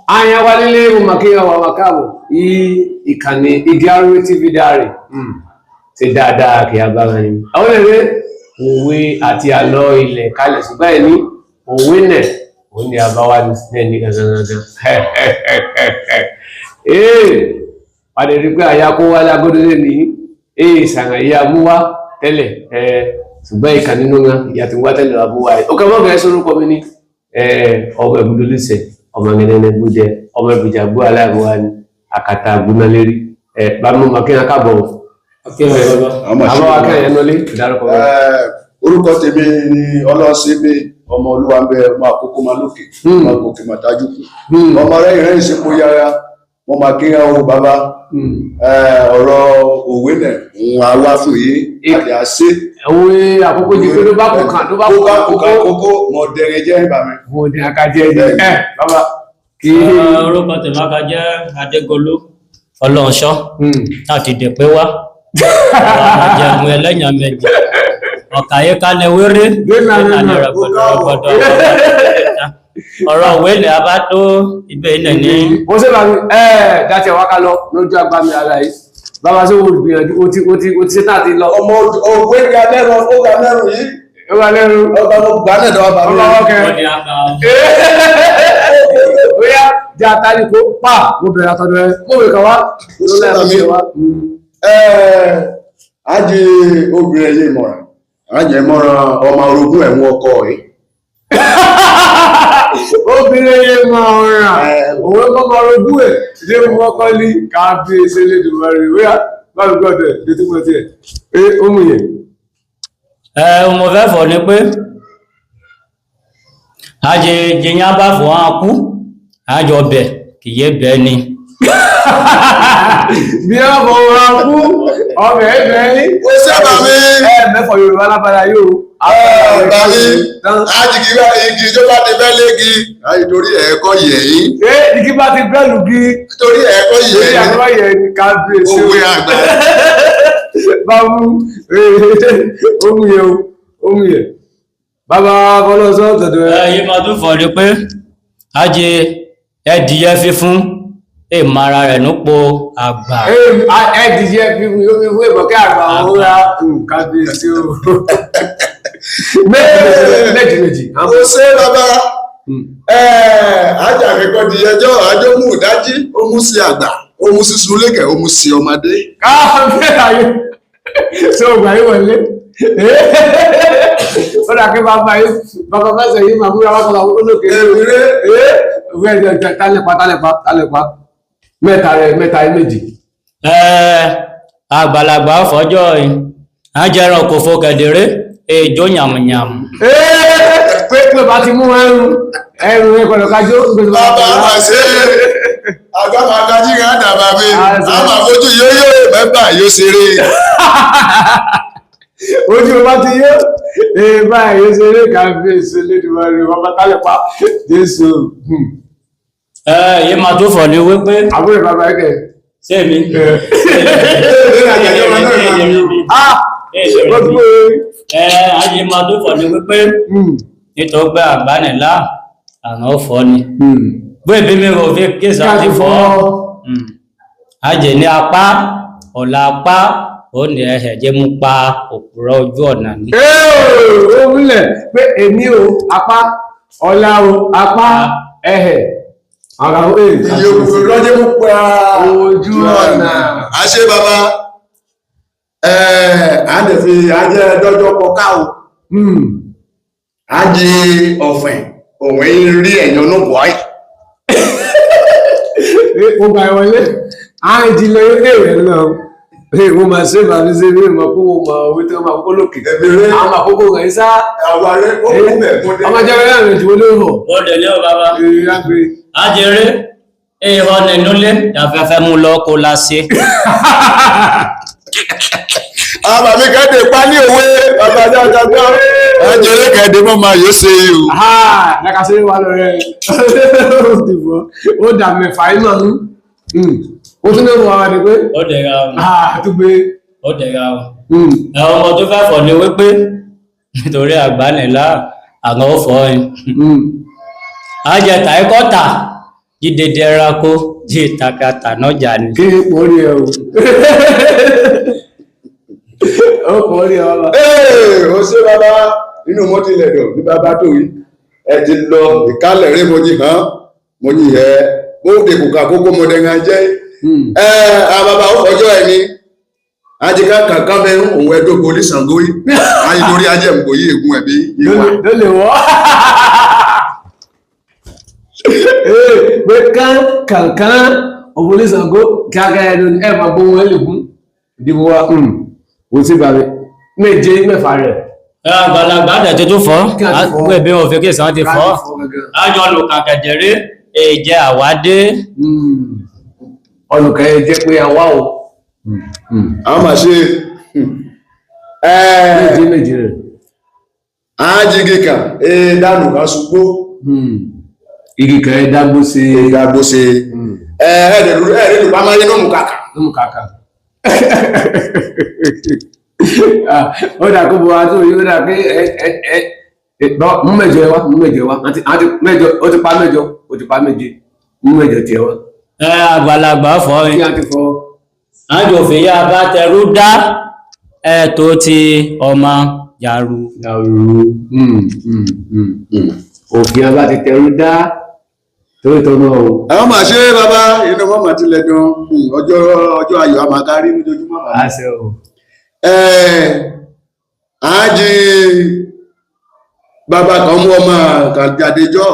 Àyàn wa nílé, mo mà kí wà wà káàbọ̀ yí ìkànnì Igi Aróró TV Diary ṣe dáadáa kí a bá wọn ni. Àwọn èrè òwe àti àlọ́ ilẹ̀ kalẹ̀, ṣùgbọ́n ẹ̀ ní òwe nẹ̀ òun ni àbáwá ní gangan gangan. Ee, padà rí pé àyà kó wá lágọ́dọ̀ lé ní ee ṣàǹgàyé amúwá tẹ́lẹ̀ ẹ, ṣùgbọ́n ìkà nínú wọn ìyá tí wá tẹ́lẹ̀ amúwá ẹ̀. Ọkọ̀ mọ́kẹ́ sórúkọ mi ní ọmọ ìbúdó lẹ́sẹ̀, ọmọ ngẹnẹnẹ gbúdẹ, ọmọ ìbùjà gbó aláìwá ní àkàtà àgbónálérí ẹ bá mú mọ kí wọn káàbọ̀. Àbáwá kẹyìn nọlé ìdárúkọ wọn. Orúkọ tèmi ni Ọlọ́sẹ̀bẹ̀ ọmọ Olúwàbẹ, ọmọ àkókò máa lókè, ọmọ gòkè máa dájú kù, ọmọ rẹ ìrẹ́ ìsìnkú yára. Mo máa kí ẹ o bàbá. Ọ̀rọ̀ òwe nẹ̀ ń wá wá fún yìí àti àṣẹ. Òwe àkókò jí pé ló bá kò kàn ló bá kó kò bá kàn kó kàn kókó. Kókó mọ̀ dẹrẹ jẹ́ ìbàmí. Mo ní akájẹ ẹ ẹ bàbá kí. Orúkọ tèmi ká jẹ́ Adégolú Ọlọ́ọ̀ṣọ́ láti dẹ̀pẹ́ wá àjẹmú ẹlẹ́yàn méjì ọ̀kàyé kálẹ̀ wéré Gbéná nílànà nínú rọ̀gbọ̀dọ̀ ọ̀rọ̀ òwe ilẹ̀ abá tó ibẹ̀ ilẹ̀ ní. Mo ṣe bá mi ẹ dátì ẹwà ká lọ lójú agbami ara yìí bàbá, ṣé o gbìyànjú, o ti ṣe náà ti lọ. Ọmọ òwe ga lẹ́rọ, ó ga lẹ́rù yìí. Ó wà lẹ́rù. Ọba mo gbà náà dọ́wọ́ bàbá ọba mi. ọkẹ. Wọ́n ní àgbà. Bóyá jẹ́ àtàrí kó pa mo bẹ̀rẹ̀ àtọ̀dọ̀ ẹ mo wè kàn wá ló lẹ́rù ṣe wá. Ájì obìnrin ẹyẹ ìmọ̀ràn ájì ìmọ̀ràn ọmọ orogún ẹ̀wọ̀n ọkọ ẹ̀. Obìnrin yẹn máa ń rà òwe kọ́kọ́ rogún ẹ̀ ṣé mo kọ́kọ́ ní kábíyèsí lẹ́dùnmọ́rin bóyá báwo gbọ́dọ̀ ẹ̀ lè túmọ̀ sí ẹ̀ ẹ ó mú yẹn. Ẹ mo fẹ́ fọ̀ ni pé àjẹ jìyàn bá fọ̀ hàn kú àjọ bẹ̀ kì yé bẹ́ẹ̀ ni. Bí ẹ bá fọwọ́ ra kú ọbẹ̀ ẹ bẹ́ẹ̀ ní. Ó sábà mi. Ẹ mẹ́fọ̀ Yorùbá lábára yóò. Bàbá mi, ájì kì í bá igi tó bá ti bẹ́ légi ájì torí ẹ̀ẹ́kọ́ yẹ̀yìn. Ṣé igi bá ti bẹ́ẹ̀ lù gí? Torí ẹ̀ẹ́kọ́ Lórí yẹ̀yìn. àgbọ̀ yẹn ní kábíyèsí. Òwe àgbà. Bá mú ohun yẹn o, ohun yẹn. Bàbá Fọlọ́sọ́ tọ̀dọ̀ ẹ. Ẹ yìí máa tún fọ̀ ni pé àjẹ ẹdìyẹ fífún èèmọ̀ ara rẹ̀ nípò àgbà. Ẹ dìjẹ́ fífún yóò fi fún ìbọ̀kẹ́ àgbà òun ra kábíyèsí o. Méjì méjì méjì. Ó ṣe bàbá ájì àkẹ́kọ̀ọ́ di ẹjọ́ àjọ mú ìdájí, ó mú sí àgbà, ó mú sísun lékè, ó mú sí ọmọdé. Káàbíyèsí ayé ṣé o gbà yín wọlé? Ó dà kí bàbá yìí, bàbá fẹsẹ̀ yìí máa múra wákàtí àwọn olókè. Èrè. Òwe ẹ̀ tálẹ̀pá tálẹ̀pá tálẹ̀pá mẹ́ta rẹ̀ mẹ́ta yìí méjì. Ẹ àgbàlagbà fọjọ́ yìí àjẹrán kò fo kẹ̀dẹ̀rẹ́ èjò yàmùyàmù. Pé pé bá ti mú ẹrù ẹrù ẹ gbọ́dọ̀ kájọ. Bàbá àṣẹ àgbà máa dájí rẹ̀ àdàbà mi a máa fojú yóyó mẹ́bà yóò ṣeré. Ojú ọba ti yó ee báyìí yóò ṣeré kábíyèsí lẹ́dùnmọ́rin bàbá tálẹ̀pá Jésù. Ẹ yìí máa tún fọ̀ ni wípé Àbúrò bàbá ẹ̀ kẹ̀. sẹ́mi. Ah! Gbogbo Ẹ àjẹ máa tún fọ̀ ni wípé nítorí pé àgbánilá àná fọ́ ni. Bó ebi mi rò fi kéésà ti fọ́. Àjẹ ní apá ọ̀la apá ó ní ẹsẹ̀ jẹ́ mú pa òpùrọ̀ ojú ọ̀nà ni. Ó múlẹ̀ pé èmi o apá ọ̀la o apá ẹ̀hẹ̀ ara o èyí. Iye òkùnkùn lọ́jọ́ mú pa Ojú ọ̀nà. Àṣẹ bàbá à ń dẹ̀ fi ajẹ́ dọ́jọ́ pọ̀ ká o á di ọ̀fìn òun rí ẹ̀yàn náà bọ̀ ẹ́. Ó gba ìwọlé à ń jí lọ ilé rẹ̀ lọ. Mo máa ṣe ìbànú sí ilé ìmọ̀ kó mo mọ owó tí wọ́n máa kókó lókè. Ẹ̀mí Àwọn àkókò rẹ̀ sá. Àwọn arẹ ó kú bẹ̀ kún dé. Ọmọ jẹ́ bẹ́ẹ̀ rẹ̀ jù ó lóhùn. Ó lè lé o bàbá. Èrè lágbè. Àjẹrè èèwọ̀ nínúlé yàfẹ́fẹ́ mú lọ kó la ṣe. Àwọn bàbá mi kẹ́dẹ̀ pa ní òwe bàbá dáadáa gbọ́. Ajẹ́rẹ́ kẹ́dẹ̀ mọ́ máa yóò ṣe o. Lákàṣẹ́ wà lọ rẹ̀ ó ti fọ́ ó dà mẹ́fà yìí náà nú. Ó tún lè mú ara rẹ̀ pé Ó dẹ̀ra o. tó gbé. Ó dẹ̀ra o. Ẹ ọmọ tó fẹ́ fọ̀ ni wípé nítorí àgbánilá àwọn ò fọ́ ẹ. Àjẹtà ẹ̀kọ́ta Jídédé ẹranko jí takata nájà ni. Kí ni pò rí ẹ o? Ó pò rí ẹ bàbá. Ee, ó ṣe bàbá inú mo ti lẹ̀dọ̀ bí bàbá tó yìí ẹ ti lọ ìkálẹ̀ rí mo yìí hàn mo yìí ẹ bóde kòkà kókó mo dẹ̀ngà jẹ́. Ẹ àwọn bàbá ó fọjọ́ ẹ ní ajika kankan bẹ òun ẹdó poli Ṣàngó yìí ayé lórí ajé ń bòyí ègún ẹbí yìí wà. Ló lè wọ́. Ee, pé kán kànkán òbólé Ṣàngó kíákíá ẹnu ẹ máa gbóhùn ẹ lè gún ìdìbò wa. Wò sí bàbá méje mẹ́fà rẹ̀. Ẹ àgbàlagbà àdẹ̀ tuntun fọ́. Kí a ti fọ́. Pé bí wọn fi kí ìsàn ti fọ́. Ájọ lò kàkẹ̀jẹ̀rẹ́ èjẹ àwádé. Ọlùkẹ́ ẹ jẹ́ pé àwa o. Àwọn máa ṣe ẹ Méje méje rẹ̀. Ajigi kan ee dànù kan ṣùgbó. Igi kan ẹ dágbó sí. Ìdàgbò ṣe ẹ ẹ ẹ lè lùpá máa yé nù kàkà. Lómù kàkà. Ó dà kó bo àti òye ó dà pé ẹ ẹ ẹ bọ́ mú mẹ́jọ ẹ wá, mú mẹ́jọ ẹ wá, àti mẹ́jọ ó ti pa mẹ́jọ, ó ti pa méje, mú mẹ́jọ tiẹ̀ wá. Ẹ àgbàlagbà fọ́. Kí a ti fọ. Ájò fìyà bá tẹrú dá ẹ tó ti ọmọ yàrú. Yàrú. Òfin abá ti tẹrú dá torí tọ́nà o. Àwọn máa ṣe bàbá inú wọn máa tilẹ̀ dán ọjọ́ ọjọ́ ayọ̀ a máa kárí lójoojúmọ́ bàbá. Àṣẹ o. Ẹ àájì bàbá kan mú ọmọ kan jáde jọ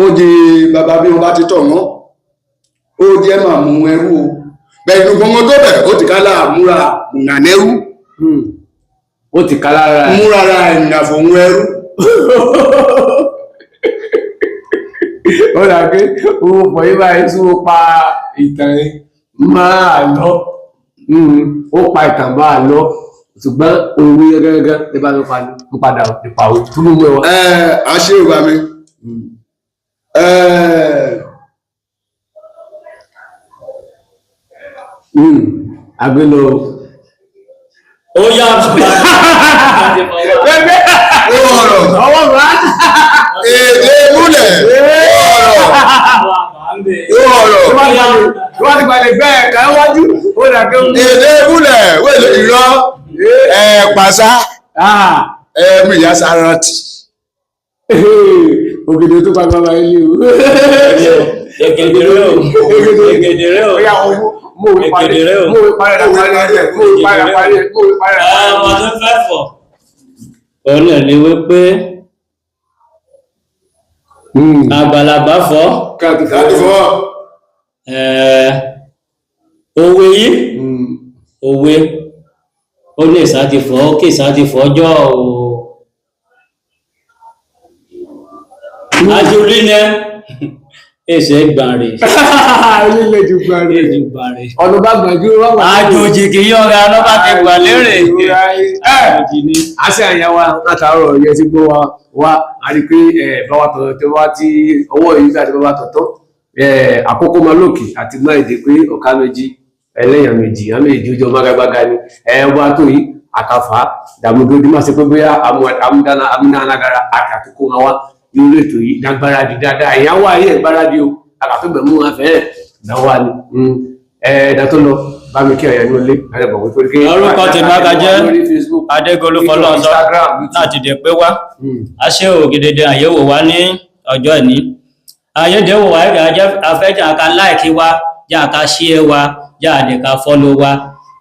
ó di bàbá bí wọn bá ti tọ̀ wọ́n ó jẹ́ màá mú ẹrú o bẹ́ẹ̀ inú gbọ́ngàn tó bẹ̀ ó ti ká láà múra nànẹ́rú. Ó ti ká lára ẹ̀. Múra ra ìnàfọ̀hún ẹrú. Ó dà pé owó pọ̀ yí báyìí tí ó pa ìtàn máa lọ. Ó pa ìtàn máa lọ, ṣùgbọ́n òwe gẹ́gẹ́gẹ́ ní bá mi pa ní ń padà nípa òwe tó mú ẹ wá. Ẹ àṣẹ ìwà mi ẹ Àgbélò. Ó yá Ó ọ̀rọ̀ Ọwọ́ bá. Èdè múlẹ̀ ó ọ̀rọ̀ ó ọ̀rọ̀ Wọ́n ti gbalẹ̀ bẹ́ẹ̀ ká wájú ó dà pé ó mú. Èdè múlẹ̀ wẹ́lẹ̀ ìrọ́ ẹ̀ pàṣá ẹ̀ mi ìyá sárántì. Ògèdè tó pa bàbá ilé o. Ègèdèrè o. Ègèdèrè o. Ó yá owó mú òwe parí Ègèdèrè o. mú òwe parí rẹ̀ parí rẹ̀ mú òwe parí rẹ̀ parí rẹ̀ mú òwe parí rẹ̀ parí Ọmọ tó fẹ́ fọ̀. Òun náà ni wípé rẹ̀. àgbàlagbà fọ́. Káàtì Láti fọ́. Ẹ̀, òwe yìí òwe ó ní ìsá ti fọ́ kí ìsá ti fọ́ jọ́ o. Ajúlí ni èsè gbàrè. Ilé ju gbàrè. Èsè gbàrè. Ọ̀nà bá gbàjú wọ́n wà. Àjòjì kì í yọra lọ́ba ti gbà lérè. Àjòjì ni. Àṣẹ àyà wa látàárọ̀ yẹ ti gbọ́ wa wá a rí pé ẹ bá wa tọ̀tọ̀ tó wá tí ọwọ́ yìí àti bá wa tọ̀tọ̀ àkókò máa lòkè àti máa èdè pé ọ̀ká méjì ẹlẹ́yàn méjì àmì èjì ojú ọmọ agbága ni ẹ wá tó yìí àkàfà dàmúdójú má ṣe pé bóyá amúdánágara àti àtúkò wọn wá nínú ètò yìí dágbáradì dáadáa ìyá wa ayé ìgbáradì o àkàtúgbẹ̀mú wọn fẹ́ẹ́ dáwà ni ẹ dàtó lọ bá mi kí ọ̀yà ní olé ẹ̀rọ bọ̀ wípé kí Orúkọ tèmi Agájẹ́ lórí Facebook, Adégolú Fọlọ́runṣọ́ Instagram, YouTube. láti dè pé wá. A ṣe ògèdèdè àyẹ̀wò wa ní ọjọ́ ìní. Àyẹ̀dẹ̀wò wa ẹ̀rẹ̀ ajẹ́ afẹ́jà ká láìkí wa, já ká ṣíẹ́ wa, já àdè ká fọ́lọ́ wa.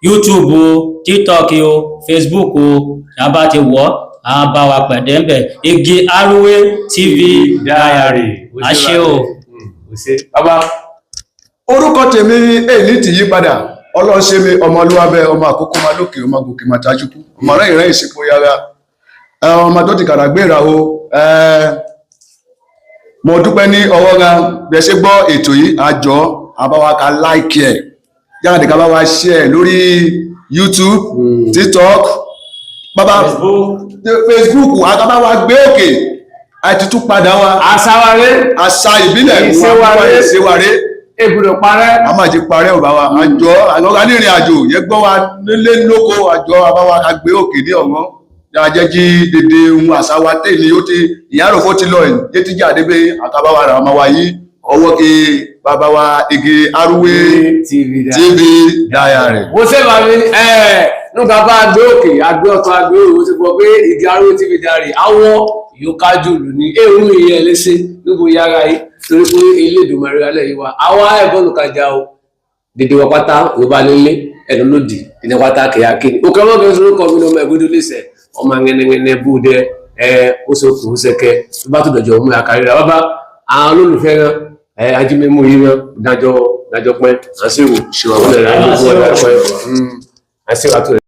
YouTube o, TikTok o, Facebook o, tá a bá ti wọ̀ á bá wa pẹ̀dé ń bẹ̀. Igi Arúwé TV Diary. A ṣe o. Ó ṣe bàbá. Orúkọ tèmi èyí ti yí padà ọlọ́ṣẹ́ mi ọmọlúwabẹ ọmọ àkókò máa lókè ọmọ gòkè máa tajú kú ọmọ rẹ̀ ìrẹ́ ìsìnkú yára ọmọ tó ti kàrà gbéra o. Mo dúpẹ́ ní ọwọ́ ra bí ẹ ṣe gbọ́ ètò yìí àjọ àbáwá ká láìkì ẹ̀ jáde ká bá wa ṣe ẹ̀ lórí YouTube, TikTok, bàbá Facebook, àkàbá wa gbé òkè àti tún padà wa Àṣàwárẹ́ àṣà ìbílẹ̀ Ìṣèwárẹ́. ìṣèwárẹ́ Èbùdó parẹ́. A máa ti parẹ́ ò bá wa àjọ àwọn arìnrìn àjò yẹ gbọ́ wa nílé lóko àjọ àbáwa ká gbé òkè ní ọ̀wọ́n yà jẹ́ kí dédé ohun àṣà wa tẹ̀lé ó ti ìyáròfó ti lọ yé ti jáde pé àtàbáwa rà ọmọ wa yìí Ọwọ́ kí bàbá wa Ige Arúwé TV TV Diary. Mo sábà mi ẹ nígbà bá agbé òkè, agbé ọ̀tún, agbé òwò ti gbọ́ pé Ige Arúwé TV Diary awọ yòókájú lù ní èrú ìyẹn léṣe níbo yára yìí, torí pé ilé ìdùnmọ̀rẹ́ alẹ́ yìí wà àwa ẹ̀gbọ́n kájà o dèdè wọ pátá yorùbá nílé ẹnu lòdì dèdè pátá kìyàkí ni òkè ọmọ kẹsàn án kọ mi lọmọ ẹgbẹdọ lẹsẹ ọmọ ngẹnẹngẹnẹ bú dẹ ẹ ó sọ kù ó sẹkẹ tó bá tó dọjọ mú àkàrí rẹ bàbá àwọn olólùfẹ́ rẹ ẹ ajímẹmú yìí rẹ dájọ dájọ pẹ àṣìwò ṣìwà wọlé rẹ àṣìwò àṣìwò àtúrẹ.